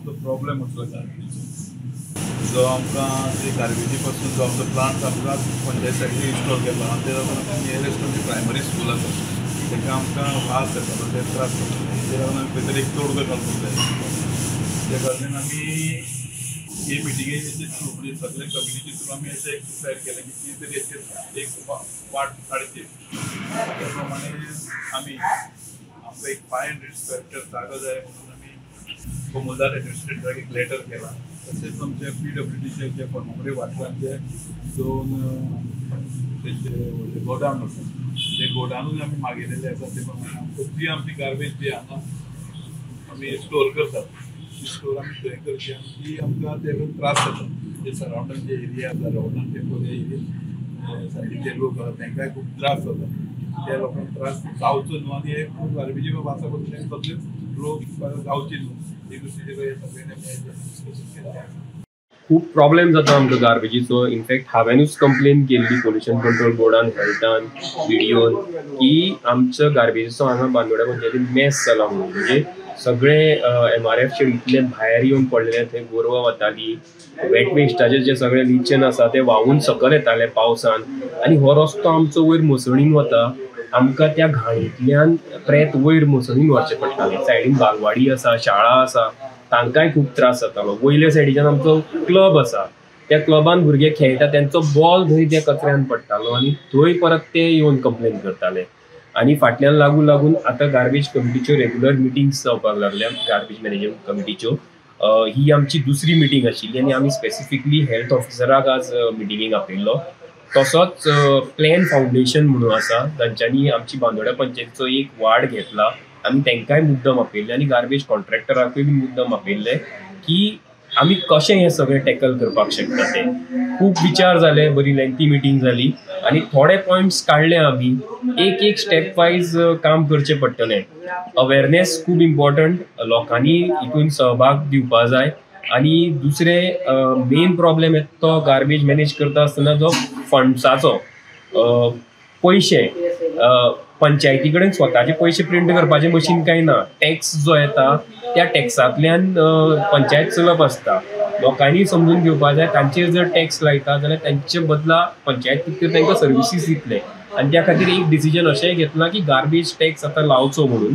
आमचो प्रॉब्लेम आसलो गार्बेजीचो, जो आमकां ते गार्बेजी पासून जो आमचो प्लांट आमकां पंचायत सायडीन इन्स्टॉल केला ते लागून नियरेस्ट आमची प्रायमरी स्कूल आसा ताका आमकां वास येतालो, ते त्रास जाताले. ते लागून आमी खंय तरी एक तोडगो घालपाक जाय. त्या कारणान आमी हे मिटिंगेचे थ्रू म्हणजे सगळे कमिटीचे थ्रू आमी अशें एक डिसायड केलें की कितें तरी हेचेर एक वाट काडची. त्या प्रमाणे आमी आमकां एक 500 स्क्वेअर मिटर जागो जाय म्हणून आमी कोमुलदार एडमिनिस्ट्रेटराक एक लेटर केला. तशेंच आमच्या PWDचे जे फर्मागुडी वाठारांत दोन तेचे गोडावन आसा, ते गोडावनूय आमी मागयलेले आसा. ते प्रमाणे आमकां जी आमची गार्बेज जी हांगा आमी स्टोर करतात ती स्टोर आमी थंय करची आनी ती आमकां ते त्रास जाता. जे सरावंडींग जे एरिया आसा, रवळनाथ टेंपल एरिया सायडीचे लोक आसा तांकांय खूब त्रास जाता. त्या लोकांक त्रास जावचो न्हू आनी हे खूब गार्बेजी वासा पसून सगळेच रोग जावचे न्हू हे गोश्टीचेर सगळ्यांनी डिस्कशन केल्लें आसा. खूब प्रॉब्लेम जाता आमकां गार्बेजीचो. इनफॅक्ट हांवेनूच कंप्लेन केल्ली पोल्युशन कंट्रोल बोर्डान, हेल्थान, बीडीओन की आमच्या गार्बेजीचो हांगा बांदोड्या पंचायतीन मेस जाला म्हणून. म्हणजे सगळे MRF shade इतले भायर येवन पडलेले, थंय गोरवां वताली, वेट वेस्टाचे जे सगळे लिचन आसा ते व्हांवून सकयल येताले पावसान आनी हो रस्तो आमचो वयर मसणीन वता. आमकां त्या घाणींतल्यान प्रेत वयर मसणीन व्हरचें पडटालें. सायडीन बालवाडी आसा, शाळा आसा, तांकांय खूब त्रास जातालो. वयल्या सायडीच्यान आमचो क्लब आसा, त्या क्लबान भुरगे खेळटा, तेंचो बॉल थंय त्या कचऱ्यान पडटालो आनी थंय परत ते येवन कंप्लेन करताले. आनी फाटल्यान लागून लागून आतां गार्बेज कमिटीच्यो रेगुलर मिटिंग्स जावपाक लागल्या. गार्बेज मॅनेजमेंट कमिटीच्यो ही आमची दुसरी मिटींग आशिल्ली आनी आमी स्पेसिफिकली हेल्थ ऑफिसराक आज मिटिंगेक आपयल्लो. तसोच प्लॅन फावंडेशन म्हणून आसा, तांच्यांनी आमची बांदोड्या पंचायतीचो एक वार्ड घेतला, आमी तांकांय मुद्दम आपयल्ले आनी गार्बेज कॉन्ट्रॅक्टराकूय बी मुद्दम आपयल्ले की आमी कशें हें सगळें टॅकल करपाक शकता. ते खूब विचार जाले, बरी लेंथी मिटींग जाली आनी थोडे पॉयंट्स काडले आमी. एक एक स्टेप वायज काम करचें पडटलें. अवेरनेस खूब इम्पॉर्टंट, लोकांनी हितून सहभाग दिवपा जाय. आनी दुसरें मेन प्रॉब्लेम येता तो गार्बेज मॅनेज करता आसतना जो फंड्साचो, पयशे पंचायती कडेन स्वताचे पयशे प्रिंट करपाचें मशीन कांय ना. टॅक्स जो येता त्या टॅक्सांतल्यान पंचायत चलप आसता. लोकांनी समजून घेवपा जाय, तांचेर जर टॅक्स लायता जाल्यार तांचे बदला पंचायत कितें तांकां सर्विसीस दितले. आनी त्या खातीर एक डिसिजन अशेंय घेतलां की गार्बेज टॅक्स आतां लावचो म्हणून.